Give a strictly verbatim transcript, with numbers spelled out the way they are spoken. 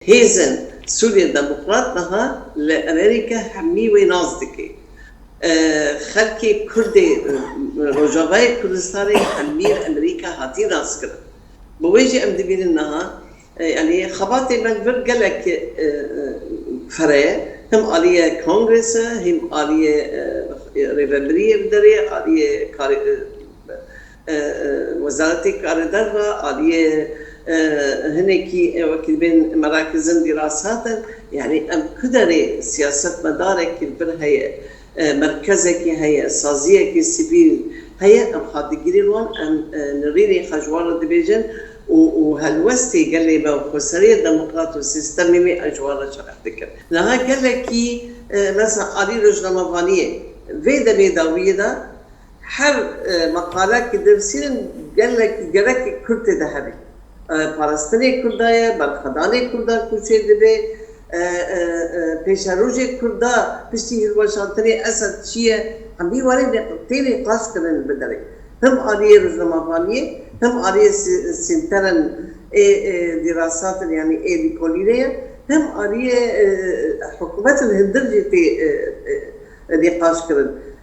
Hêzên Sûriye Demokrat niha li Amerîka hemî wê nas dike. E, xelkê Kurdê, e, Rojavayê Kurdistanê hemî li Amerîka hatî naskirin. Bi wê jî em dibînin niha, e, yanî xebatê me li vir gelek, e, e, fireh e. Him aliyê Kongrese, him aliyê, e, rêvebiriyê bi derê, aliyê karê, e, e, e, Wezaretê Karê Derve, aliyê, e, hinekî, e, wekî bên merakizin dîrasat in. Yanî em ku derê siyasetmedarekî li vir heye, e, merkezekî heye, saziyekî sivîl heye, em xwe digirîn wan, em, e, nirînê xwe ji wan re dibêjin û, û helwestê gelê me û xweseriya demokrat û sîstemê me em ji wan re şerh dikin. Niha gelekî, e, mesela alî rojnamevaniyê vê demê dawiyê de her, e, meqalekî dinivîsînin gelekî, gelekî Kurd tê de hebe. E, parastinê Kurda ye, berxwedanê Kurda ku çê dibe, e, e, e, pêşerojê Kurda piştî hilweşantinê Esed çi ye, hemî warê ne-, tê nîqaş kirin bi derê. Him aliyê rojnamevaniyê, him aliyê si-, sînterên ê, ê dîrasatin, yanî ê lîkolînê ye, him aliyê, e, hikûmetên hundir jî tê, e, e, nîqaş kirin.